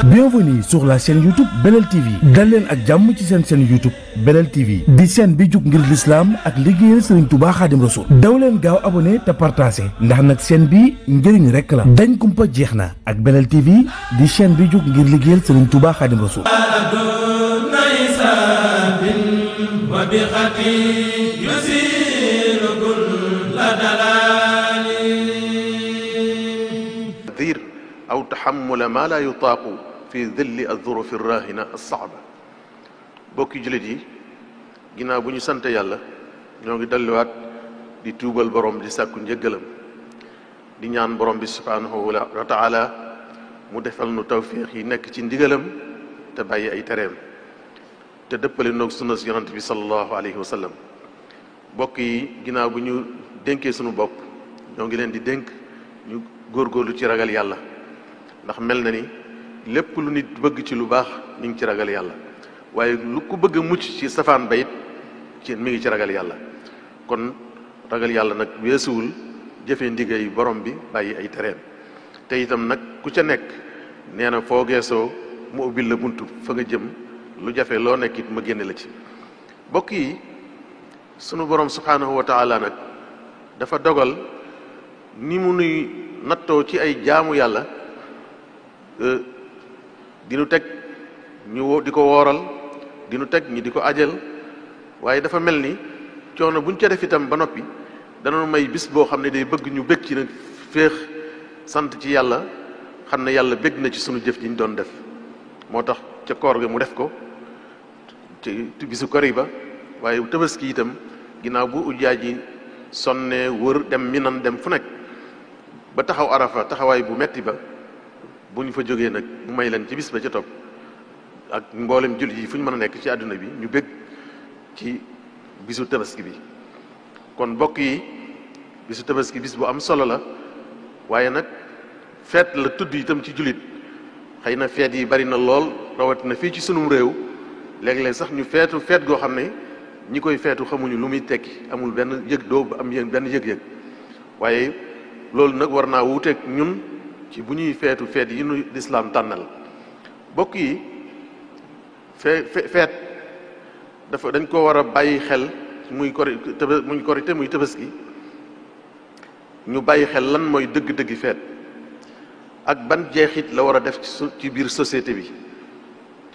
Bienvenue sur la chaîne YouTube Belel TV dal leen ak jàmm ci seen chaîne YouTube Belel TV di chaîne bi jug ngir l'islam ak liggéeyal Serigne Touba Khadim Rassoul daw leen gaaw abonné te partagé ndax nag chaîne bi njëriñ rek la dañ kumpa jeex na ak Belel TV di chaîne bi jug ngir liggéeyal Serigne Touba Khadim Rassoul. أو تحمل ما لا يطاق في ظل الظروف الراهنة الصعبة bokki jullit yi ginnaaw bu ñu sant yàlla ñoo ngi delluwaat di tuubal borom di sàkku njëggalam di ñaan borom bi subhaanahu wa taala mu defal nu tawfiix yi nekk ci ndigalam te bàyyi ay tereem te dëppale noog sunna si yonent bi sallallahu alayhi wa sallam bokk yi ginnaaw bu ñu dénkee sunu bopp ñoo ngi leen di dénk ñu góorgóorlu ci ragal yàlla ndax mel na ni lépp lu nit bëgg ci lu baax mi ngi ci ragal yàlla waaye lu ku bëgg a mucc ci safaan bayit ci mi ngi ci ragal yàlla kon ragal yàlla nag weesuwul jëfe ndigay borom bi bàyyi ay tereem te itam nag ku ca nekk nee na foo geesoo mu ubbil la buntu fa nga jëm lu jafe loo nekk it ma génne la ci bokk yi sunu borom subhaanahu wa taala nag dafa dogal ni mu nuy nattoo ci ay jaamu yàlla dinu teg ñu di ko wooral dinu teg ñi di ko ajal waaye dafa mel ni coono buñ ca def itam ba noppi dana may bis boo xam ne day bëgg ñu bég ci nag féex sant ci yàlla xam ne yàlla bég na ci sunu jëf ji ñu doon def moo tax ca koor ga mu def ko ci bisu kori ba waaye tabaski itam ginnaaw bu ujjaaj ji sonne wër dem Minan dem fu nekk ba taxaw Arafa taxawaay bu metti ba bu ñu fa jógee nag mu may leen ci bis ba ca topp ak mboolem jullit yi fu ñu mën a nekk ci àdduna bi ñu bég ci bisu tabaski bi kon mbokk yi bisu tabaski bis bu am solo la waaye nag feet la tudd itam ci jullit xëy na feet yi bari na lool rawatina fii ci sunum réew léeg-léeg sax ñu feetu feet goo xam ne ñi koy feetu xamuñu lu muy tekki amul benn yëg doo am benn yëg-yëg waaye loolu nag war naa wuuteeg ñun ci bu ñuy feetu feet yi nu lislaam tànnal bokk yi feet dafa dañ ko war a bàyyi xel muy korite muy tabaski ñu bàyyi xel lan mooy dëgg-dëggi feet ak ban jeexit la war a def ci biir société bi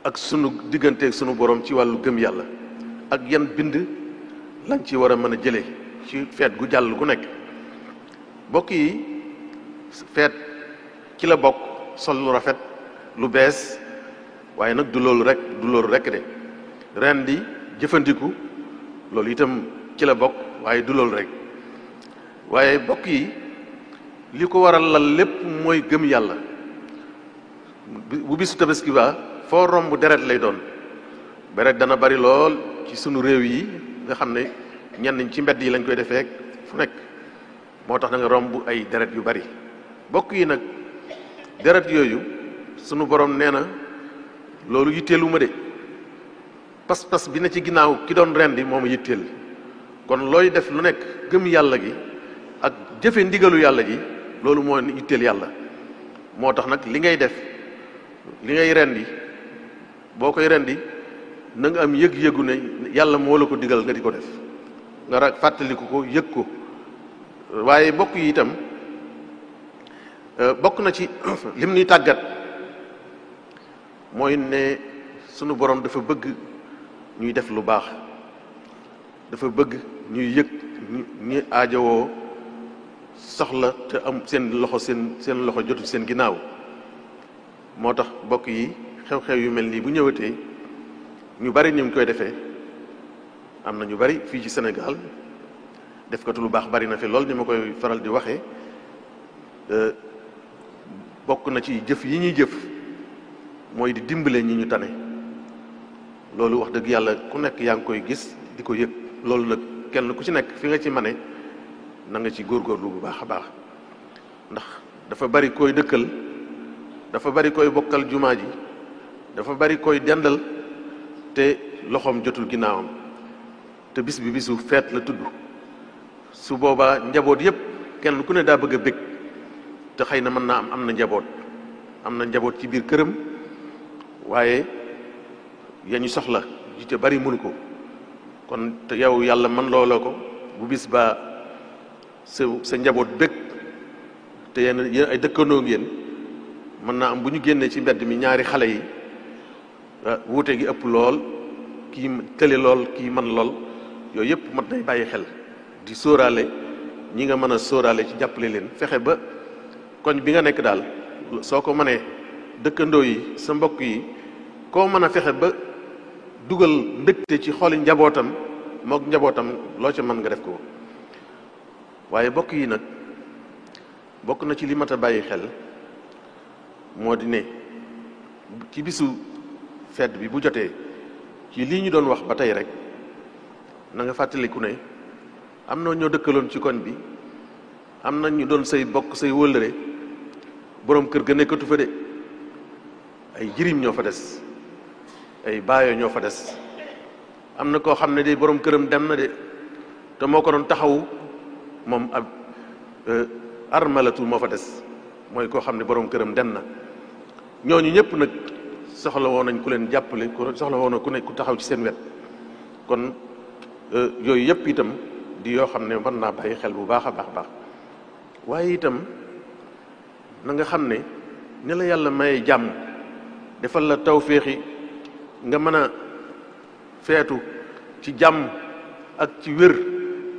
ak sunu digganteeg sunu borom ci wàllu gëm yàlla ak yan bind lañ ci war a mën a jëlee ci feet gu jàll gu nekk bokk yi feet ci la bokk sol lu rafet lu bees waaye nag du loolu rek de ren di jëfandiku loolu itam ci la bokk waaye du loolu rek waaye bokk yi li ko waral lal lépp mooy gëm yàlla bu bisu tabaski ba foo romb deret lay doon deret dana bari lool ci sunu réew yi nga xam ne ñenn ci mbedd yi lañ koy defee fu nekk moo tax da nga romb ay deret yu bari bokk yi nag deret yooyu sunu borom nee na loolu yitteelu ma de pas-pas bi na ci ginnaaw ki doon rendi moom yitteel kon looy def lu nekk gëm yàlla gi ak jëfe ndigalu yàlla ji loolu moo yitteel yàlla moo tax nag li ngay def li ngay rendi boo koy rendi na nga am yëg-yëgu ne yàlla moo la ko digal nga di ko def nga fàttaliku ko yëg ko waaye bokk yi itam bokk na ci lim ñuy tàggat mooy ne sunu borom dafa bëgg ñuy def lu baax dafa bëgg ñuy yëg ñi aajowoo soxla te am seen loxo jotu seen ginnaaw moo tax bokk yi xew-xew yu mel nii bu ñëwatee ñu bari ñu ngi koy defee am na ñu bari fii ci Sénégal def ko lu baax bari na fi lool ni ma koy faral di waxee bokk na ci jëf yi ñuy jëf mooy di dimbale ñi ñu tane loolu wax dëgg yàlla ku nekk yaa ngi koy gis di ko yëg loolu nag kenn ku ci nekk fi nga ci mane na nga ci góorgóorlu bu baax a baax ndax dafa bari koy dëkkal dafa bari koy bokkal jumaa ji dafa bari koy dendal te loxoom jotul ginnaawam te bis bi bisu feet la tudd su boobaa njaboot yépp kenn ku ne daa bëgg a bég te xëy na mën naa am na njaboot ci biir këram waaye yañu soxla yu te bari mënu ko kon te yow yàlla man looloo ko bu bis ba sa njaboot bëgg te yéen ay dëkkandoo ngeen mën naa am bu ñu génnee ci mbedd mi ñaari xale yi wuute gi ëpp lool kii tële lool kii man lool yooyu yëpp mat nay bàyyi xel di sóoraale ñi nga mën a sóoraale ci jàppale leen fexe ba koñ bi nga nekk daal soo ko mënee dëkkandoo yi sa mbokk yi koo mën a fexe ba dugal mbégte ci xoli njabootam mook njabootam loo ca mën nga def ko waaye bokk yi nag bokk na ci li mat a bàyyi xel moo di ne ci bisu fête bi bu jotee ci lii ñu doon wax ba tey rek na nga fàttaliku ne am na ñoo dëkkaloon ci koñ bi am na ñu doon say bokk say wëllëre boroom kër ga nekkatu fa de ay jirim ñoo fa des ay baayo ñoo fa des am na koo xam ne de boroom këram dem na de te moo ko doon taxawu moom ab armalatu moo fa des mooy koo xam ne boroom këram dem na ñooñu ñëpp nag soxla woon nañ ku leen jàppale soxla woon na ku ne ku taxaw ci seen wet kon yooyu yëpp itam di yoo xam ne mën naa bàyyi xel bu baax a baax waaye itam na nga xam ne ne la yàlla may jàmm defal la tawféexi nga mën a feetu ci jàmm ak ci wér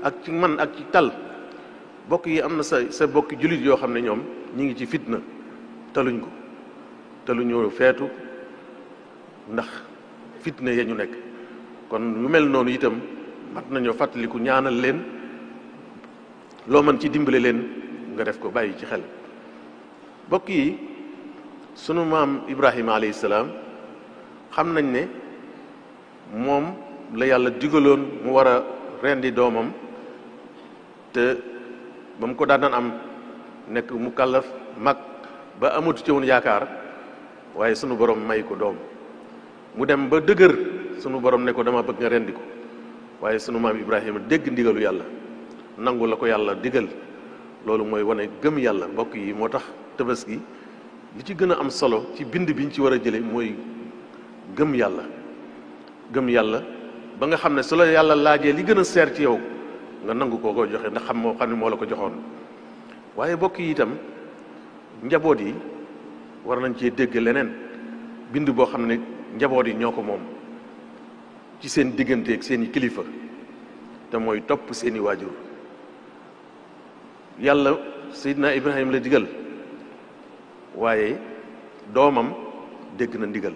ak ci man ak ci tal bokk yi am na sa bokki jullit yoo xam ne ñoom ñi ngi ci fitna taluñ ko taluñoo feetu ndax fitna ya ñu nekk kon lu mel noonu itam mat nañoo fàttaliku ñaanal leen loo mën ci dimbale leen nga def ko bàyyi ci xel bokk yi sunu maam Ibrahima alayhi salaam xam nañ ne moom la yàlla digaloon mu war a rendi doomam te ba mu ko daan am nekk mu kàllaf mag ba amatu ci woon yaakaar waaye sunu borom may ko doom mu dem ba dëgër sunu borom ne ko dama bëgg nga rendi ko waaye sunu maam Ibrahima dégg ndigalu yàlla nangu la ko yàlla digal loolu mooy wane gëm yàlla mbokk yi moo tax tabaski li ci gën a am solo ci bind biñ ci war a jële mooy gëm yàlla ba nga xam ne su la yàlla laajee li gën a seer ci yow nga nangu koo ko joxe ndax xam ne moo la ko joxoon waaye mbokk yi itam njaboot yi war nañ cee dégg leneen bind boo xam ne njaboot yi ñoo ko moom ci seen diggante ak seeni kilifa te mooy topp seeni waajur yàlla Seydina Ibrahima la digal waaye doomam dégg na ndigal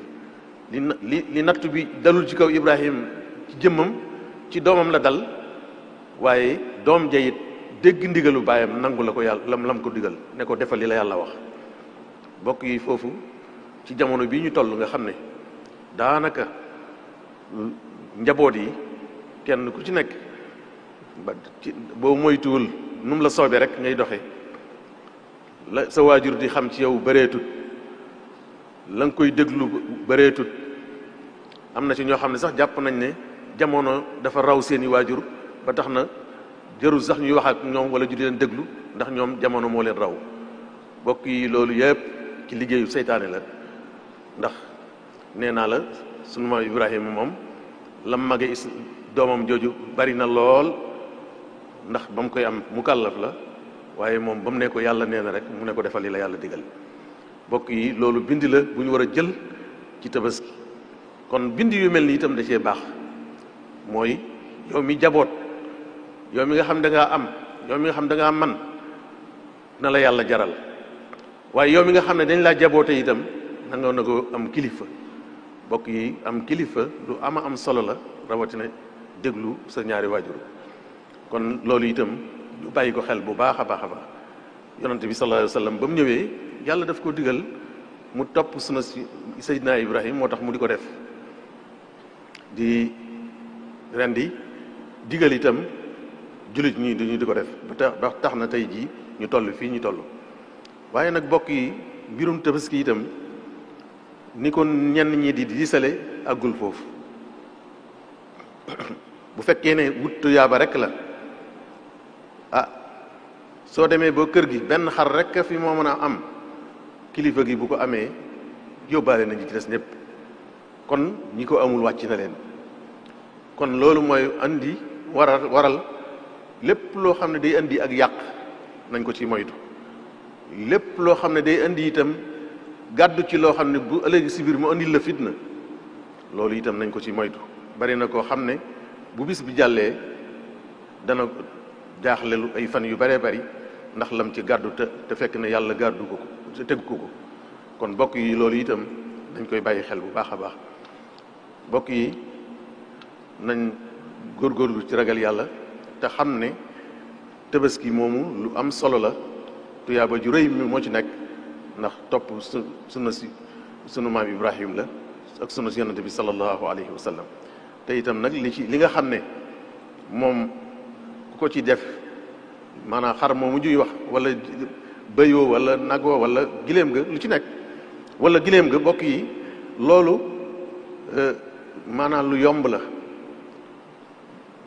li natt bi dalul ci kaw Ibrahima ci jëmmam ci doomam la dal waaye doom jayit dégg ndigalu baayam nangu la ko yàlla lam ko digal ne ko defal li la yàlla wax bokk yi foofu ci jamono bii ñu toll nga xam ne daanaka njaboot yi kenn ku ci nekk boo moytuwul nu mu la soobee rek ngay doxe la sa waajur di xam ci yow bëreetut la nga koy déglu bëreetut am na ci ñoo xam ne sax jàpp nañ ne jamono dafa raw seeni waajur ba tax na jarul sax ñuy wax ak ñoom wala ju di leen déglu ndax ñoom jamono moo leen raw bokk yi loolu yëpp ci liggéeyu seytaane la ndax nee naa la sunu maam Ibrahima moom lam mage doomam jooju bari na lool ndax ba mu koy am mu kàllaf la waaye moom ba mu ne ko yàlla nee na rek mu ne ko defal li la yàlla digal bokk yi loolu bind la bu ñu war a jël ci tabaski kon bind yu mel ni itam da cee baax mooy yow mi jaboot yow mi nga xam da ngaa am yow mi nga xam da ngaa man na la yàlla jaral waaye yow mi nga xam ne dañ laa jaboote itam na nga na ko am kilifa bokk yi am kilifa lu ama am solo la rawatina déglu sa ñaari waajur kon loolu itam ñu bàyyi ko xel bu baax a baax a baax yonante bi sallallahu alayhi wa sallam ba mu ñëwee yàlla daf ko digal mu topp suna si Seydina Ibrahim moo tax mu di ko def di rendi digal itam jullit ñi dañu di ko def ba tax na tey jii ñu toll fii ñu toll waaye nag bokk yi mbirum tabaski itam ni ko ñenn ñi di diisale àggul foofu bu fekkee ne wut tuyaaba rek la soo demee ba kër gi benn xar rek fi moo mën a am kilifa gi bu ko amee yóbbaale nañu ci des ñëpp kon ñi ko amul wàcc na leen. kon loolu mooy andi waral lépp loo xam ne day andi ak yàq nañ ko ci moytu, lépp loo xam ne day andi itam gàddu ci loo xam ne bu ëllëg si biir mu andil la fitna, loolu itam nañ ko ci moytu. bari na koo xam ne bu bis bi jàllee dana jaaxlelu ay fan yu baree bari ndax lam ci gàddu te fekk ne yàlla gàddu ko te tegu ko. kon bokk yi loolu itam dañ koy bàyyi xel bu baax a baax. bokk yi nañ góorgóorlu ci ragal yàlla te xam ne tabaski moomu lu am solo la, tuyaaba ju rëy mi moo ci nekk, ndax topp sunu maam Ibrahim la ak sunu yonent bi sallallahu alayhi wa sallam. te itam nag li nga xam ne moom ku ko ci def maanaam xar moomu juy wax wala bëyoo wala nagoo wala giléem nga lu ci nekk wala giléem nga bokk yi loolu maanaam lu yomb la,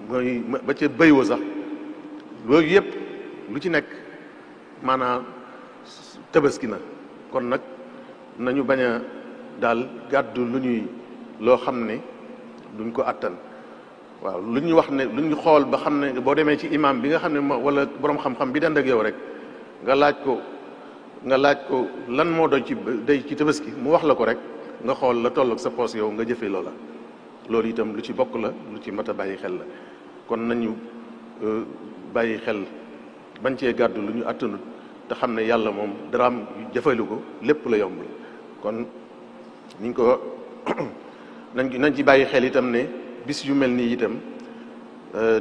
mooy ba ca bëywoo sax loolu yëpp lu ci nekk maanaam tabaski na. kon nag nañu bañ a daal gàddu loo xam ne duñ ko attan. waaw lu ñu wax ne lu ñu xool ba xam ne boo demee ci imam bi nga xam ne wala borom xam-xam bi dend ak yow rek nga laaj ko lan moo doy ci tabaski mu wax la ko rek nga xool la toll ak sa poos yow nga jëfee loola. loolu itam lu ci bokk la, lu ci mat a bàyyi xel la. kon nañu bàyyi xel bañ cee gàddu lu ñu attanut te xam ne yàlla moom daraam jëfalu ko lépp la yomb. kon niñ ko nañ ci bàyyi xel itam ne bis yu mel nii itam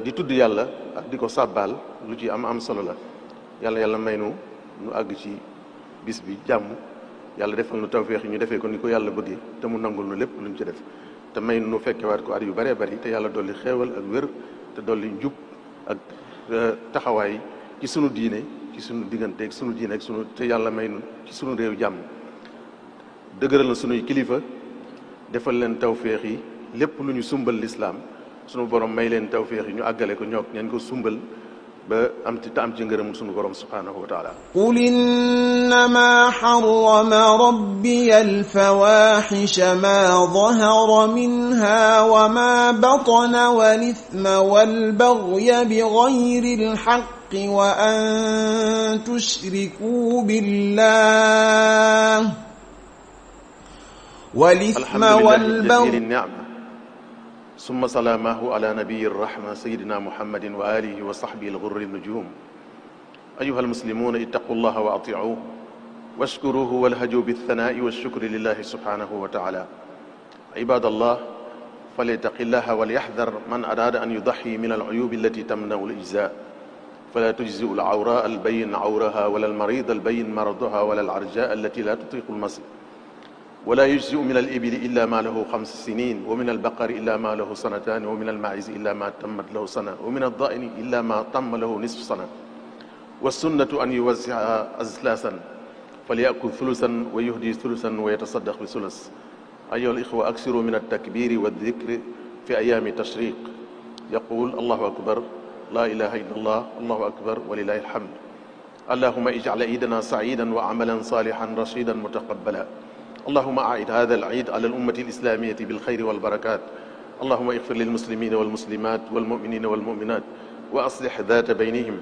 di tudd yàlla ak di ko sàbbaal lu ci am solo la. yàlla may nu àgg ci bis bi jàmm, yàlla defal nu tawféex ñu defee ko ni ko yàlla bëggee te mu nangul nu lépp luñ ci def te may nu fekkewaat ko at yu bëree bëri te yàlla dolli xéewal ak wér te dolli njub ak taxawaay ci sunu diine, ci sunu diggante ak sunu diine ak sunu te yàlla may nu ci sunu réew jàmm. dëgëral na sunuy kilifa, defal leen tawféex yi lépp lu ñu sumbal lislaam sunu borom may leen tawféex yi ñu àggale ko ñoog ñeen ko sumbal ba am ci ngërëm sunu borom subhanahu wa taala. qul innama harrama rabbiya alfawahisha ma dhahara minha wa ma batana wal ithma wal baghya bighayri alhaqqi wa an tushriku billah wal ithma wal baghya ثم سلامه على نبي الرحمة سيدنا محمد وآله وصحبه الغر النجوم. أيها المسلمون اتقوا الله وأطيعوه واشكروه والهجوا بالثناء والشكر لله سبحانه وتعالى. عباد الله، فليتق الله وليحذر من أراد أن يضحي من العيوب التي تمنع الإجزاء، فلا تجزئ العوراء البين عورها ولا المريض البين مرضها ولا العرجاء التي لا تطيق المسي، ولا يجزئ من الإبل إلا ما له 5 سنين، ومن البقر إلا ما له 2 سنين، ومن الماعز إلا ما تمت له 1 سنة، ومن الضأن إلا ما تم له نصف سنة. والسنة أن يوزع أثلاثا، فليأكل ثلثا ويهدي ثلثا ويتصدق بثلث. أيها الإخوة، أكثروا من التكبير والذكر في أيام التشريق. يقول الله أكبر، لا إله إلا الله، الله أكبر ولله الحمد. اللهم اجعل عيدنا سعيدا وعملا صالحا رشيدا متقبلا. اللهم أعد هذا العيد على الأمة الإسلامية بالخير والبركات. اللهم اغفر للمسلمين والمسلمات والمؤمنين والمؤمنات وأصلح ذات بينهم،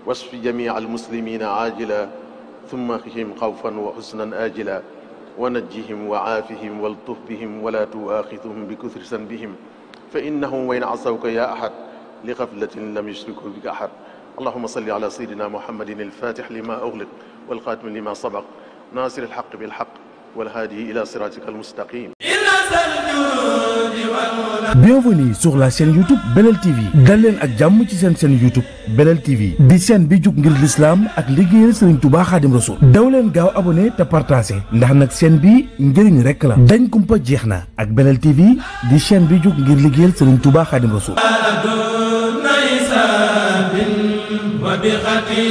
واشف جميع المسلمين عاجلا ثم قهم خوفا وحزنا آجلا، ونجهم وعافهم والطف بهم ولا تؤاخذهم بكثر ذنبهم، فإنهم وإن عصوك يا أحد لغفلة لم يشركوا بك أحد. اللهم صل على سيدنا محمد الفاتح لما أغلق والخاتم لما سبق ناصر الحق بالحق والهادي إلى صراطك المستقيم. Bienvenue sur la chaîne YouTube Belel TV. dal leen ak jàmm ci seen chaîne YouTube Belel TV di chaîne bi jug ngir l'islam ak liggéeyal Serigne Touba Khadim Rassoul. daw leen gaaw abonné te partagé ndax nag chaîne bi njëriñ rek la. dañ kumpa jeex na ak Belel TV di chaîne bi jug ngir liggéeyal Serigne Touba Khadim Rassoul. wa bi khati